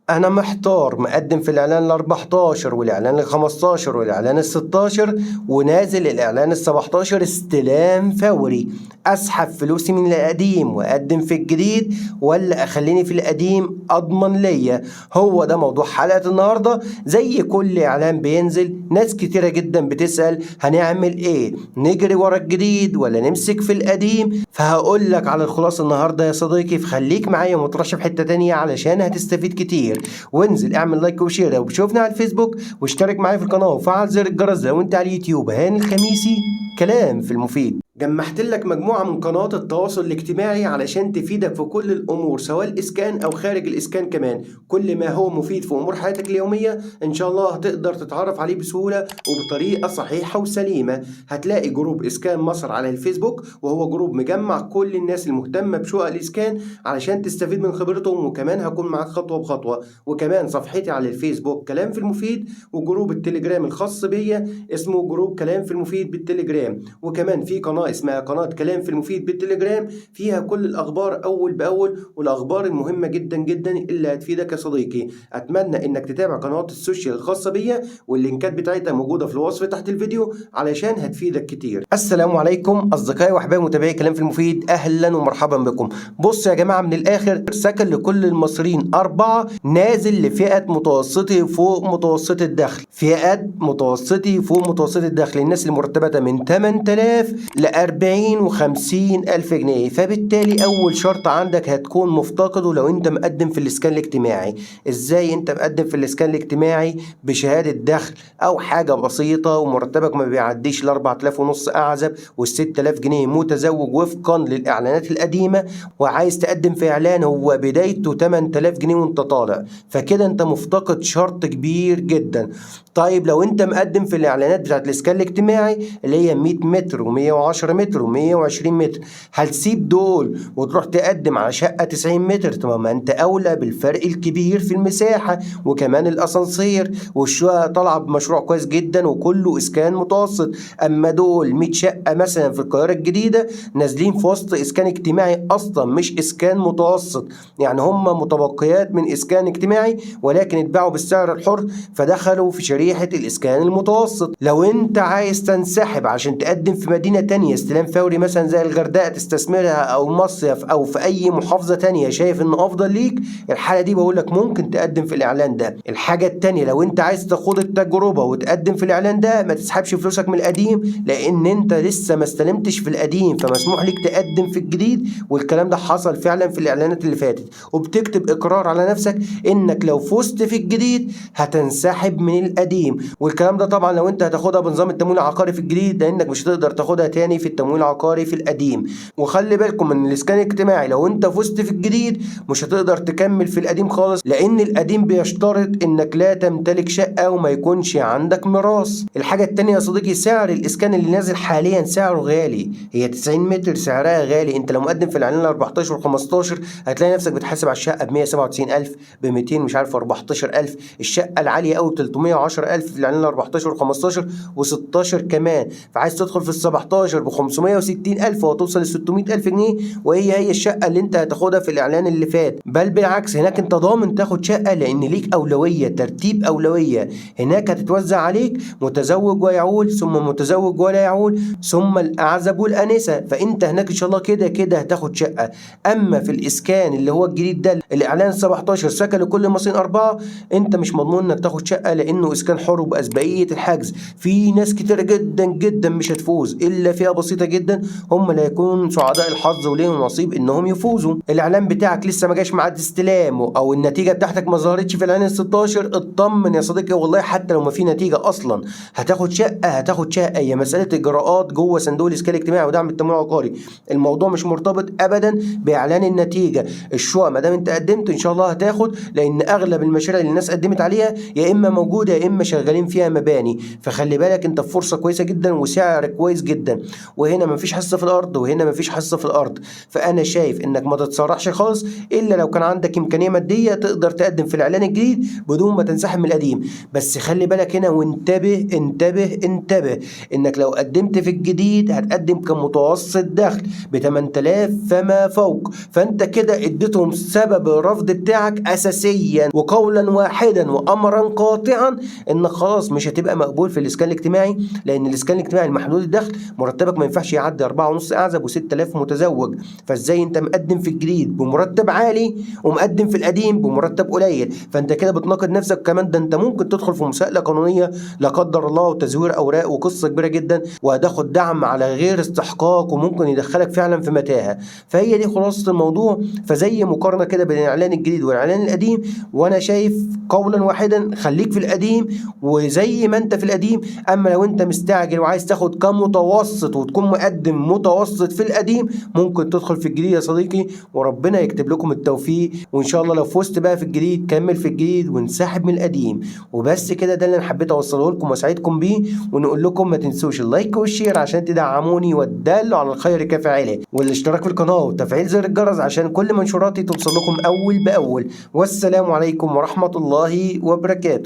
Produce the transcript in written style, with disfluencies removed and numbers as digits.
انا محتار، مقدم في الاعلان ال 14 والاعلان ال 15 والاعلان ال 16 ونازل الاعلان ال 17 استلام فوري. اسحب فلوسي من القديم واقدم في الجديد ولا اخليني في القديم اضمن ليا؟ هو ده موضوع حلقة النهاردة. زي كل اعلان بينزل ناس كتيرة جدا بتسأل هنعمل ايه، نجري ورا الجديد ولا نمسك في القديم؟ فهقول لك على الخلاصة النهاردة يا صديقي، فخليك معايا وما تروحش في حتة تانية علشان هتستفيد كتير. وانزل اعمل like و share لو بتشوفنا على الفيسبوك، واشترك معايا في القناة وفعل زر الجرس لو انت على اليوتيوب. هاني الخميسي، كلام في المفيد. جمعت لك مجموعة من قنوات التواصل الاجتماعي علشان تفيدك في كل الأمور، سواء الإسكان أو خارج الإسكان كمان. كل ما هو مفيد في أمور حياتك اليومية إن شاء الله هتقدر تتعرف عليه بسهولة وبطريقة صحيحة وسليمة. هتلاقي group إسكان مصر على الفيسبوك، وهو group مجمع كل الناس المهتمة بشقق الإسكان علشان تستفيد من خبرتهم، وكمان هكون معاك خطوة بخطوة. وكمان صفحتي على الفيسبوك كلام في المفيد، و group التليجرام الخاص بيا اسمه group كلام في المفيد بالتليجرام. وكمان في قناة اسمها قناة كلام في المفيد بالتليجرام، فيها كل الأخبار أول بأول والأخبار المهمة جدا جدا اللي هتفيدك يا صديقي. أتمنى إنك تتابع قنوات ال social الخاصة بيا، واللينكات بتاعتها موجودة في الوصف تحت الفيديو علشان هتفيدك كتير. السلام عليكم أصدقائي وأحبائي متابعي كلام في المفيد، أهلا ومرحبا بكم. بص يا جماعة، من الآخر سكن لكل المصريين 4 نازل لفئة متوسطي فوق متوسط الدخل، فئة متوسطي فوق متوسط الدخل، الناس اللي مرتباتها من 8000 ل 40 و50 ألف جنيه. فبالتالي أول شرط عندك هتكون مفتقده لو أنت مقدم في الإسكان الاجتماعي. إزاي أنت مقدم في الإسكان الاجتماعي بشهادة دخل أو حاجة بسيطة ومرتبك ما بيعديش ال 4000 ونص أعزب وال 6000 جنيه، متزوج وفقا للإعلانات القديمة، وعايز تقدم في إعلان هو بدايته 8000 جنيه وأنت طالع، فكده أنت مفتقد شرط كبير جدا. طيب لو أنت مقدم في الإعلانات بتاعت الإسكان الاجتماعي اللي هي 100 متر و110 متر و120 متر، هتسيب دول وتروح تقدم على شقة 90 متر؟ طب ما انت اولى بالفرق الكبير في المساحة وكمان الاسانسير، والشقة طالعة بمشروع كويس جدا وكله اسكان متوسط. اما دول 100 شقة مثلا في القاهرة الجديدة نازلين في وسط اسكان اجتماعي اصلا مش اسكان متوسط، يعني هم متبقيات من اسكان اجتماعي ولكن اتباعوا بالسعر الحر فدخلوا في شريحة الاسكان المتوسط. لو انت عايز تنسحب عشان تقدم في مدينة تانية استلام فوري مثلا زي الغردقة تستثمرها او مصيف او في اي محافظة تانية شايف انه افضل ليك، الحالة دي بقول لك ممكن تقدم في الاعلان ده. الحاجة التانية لو انت عايز تخوض التجربة وتقدم في الاعلان ده، ما تسحبش فلوسك من القديم لان انت لسه ما استلمتش في القديم، فمسموح لك تقدم في الجديد. والكلام ده حصل فعلا في الاعلانات اللي فاتت. وبتكتب اقرار على نفسك انك لو فزت في الجديد هتنسحب من القديم. والكلام ده طبعا لو انت هتاخدها بنظام التمويل العقاري في الجديد، لانك مش هتقدر تاخدها تاني في التمويل العقاري في القديم. وخلي بالكم من الاسكان الاجتماعي، لو انت فزت في الجديد مش هتقدر تكمل في القديم خالص، لان القديم بيشترط انك لا تمتلك شقة وما يكونش عندك ميراث. الحاجة التانية يا صديقي، سعر الاسكان اللي نازل حاليا سعره غالي، هي 90 متر سعرها غالي. انت لو مقدم في الاعلان 14 و15 هتلاقي نفسك بتحاسب على الشقة ب 197000، ب 200 مش عارف 14000، الشقة العالية قوي ب 310000 في الاعلان 14 و15 و16 كمان. فعايز تدخل في ال 17 ب 560000 وتوصل ل 600000 جنيه، وهي هي الشقة اللي انت هتاخدها في الاعلان اللي فات. بل بالعكس هناك انت ضامن تاخد شقة لان ليك اولوية، ترتيب اولوية هناك هتتوزع عليك متزوج ويعول، ثم متزوج ولا يعول، ثم الاعزب والانسة. فانت هناك ان شاء الله كده كده هتاخد شقة. اما في الاسكان اللي هو الجديد ده الاعلان 17 سكن لكل مصريين 4، انت مش مضمون انك تاخد شقة لانه اسكان حر وباسبقية الحجز. في ناس كتير جدا جدا مش هتفوز الا فئة بسيطة جدا هم اللي هيكونوا سعداء الحظ وليهم نصيب انهم يفوزوا. الاعلان بتاعك لسه ما جاش ميعاد استلامه او النتيجة بتاعتك ما ظهرتش في الاعلان ال 16، اطمن يا صديقي والله حتى لو ما في نتيجة اصلا هتاخد شقة، هتاخد شقة. هي مسألة اجراءات جوه صندوق الاسكان الاجتماعي ودعم التمويل العقاري، الموضوع مش مرتبط ابدا باعلان النتيجة. الشقق ما دام انت قدمت ان شاء الله هتاخد، لان اغلب المشاريع اللي الناس قدمت عليها يا اما موجودة يا اما شغالين فيها مباني. فخلي بالك انت في فرصة كويسة جدا وسعر كويس جدا. وهنا مفيش حصة في الارض، وهنا مفيش حصة في الارض. فانا شايف انك ما تتسرعش خالص، الا لو كان عندك امكانية مادية تقدر تقدم في الاعلان الجديد بدون ما تنسحب من القديم. بس خلي بالك هنا وانتبه انتبه انتبه، انك لو قدمت في الجديد هتقدم كمتوسط دخل ب 8000 فما فوق، فانت كده اديتهم سبب الرفض بتاعك اساسيا وقولا واحدا وامرا قاطعا، انك خلاص مش هتبقى مقبول في الاسكان الاجتماعي. لان الاسكان الاجتماعي المحدود الدخل مرتبك ما ينفعش يعدي 4.5 اعزب و6000 متزوج. فازاي انت مقدم في الجديد بمرتب عالي ومقدم في القديم بمرتب قليل؟ فانت كده بتناقض نفسك. كمان ده انت ممكن تدخل في مساءلة قانونية لا قدر الله، وتزوير اوراق وقصة كبيرة جدا، وهتاخد دعم على غير استحقاق، وممكن يدخلك فعلا في متاهة. فهي دي خلاصة الموضوع. فزي مقارنة كده بين الاعلان الجديد والاعلان القديم، وانا شايف قولا واحدا خليك في القديم وزي ما انت في القديم. اما لو انت مستعجل وعايز تاخد كمتوسط وتكون مقدم متوسط في القديم، ممكن تدخل في الجديد يا صديقي، وربنا يكتب لكم التوفيق. وان شاء الله لو فزت بقى في الجديد كمل في الجديد وانسحب من القديم. وبس كده، ده اللي انا حبيت اوصله لكم واسعدكم بيه. ونقول لكم ما تنسوش ال like وال share عشان تدعموني، والدال على الخير كفاعله، والاشتراك في القناة وتفعيل زر الجرس عشان كل منشوراتي توصل لكم اول باول. والسلام عليكم ورحمة الله وبركاته.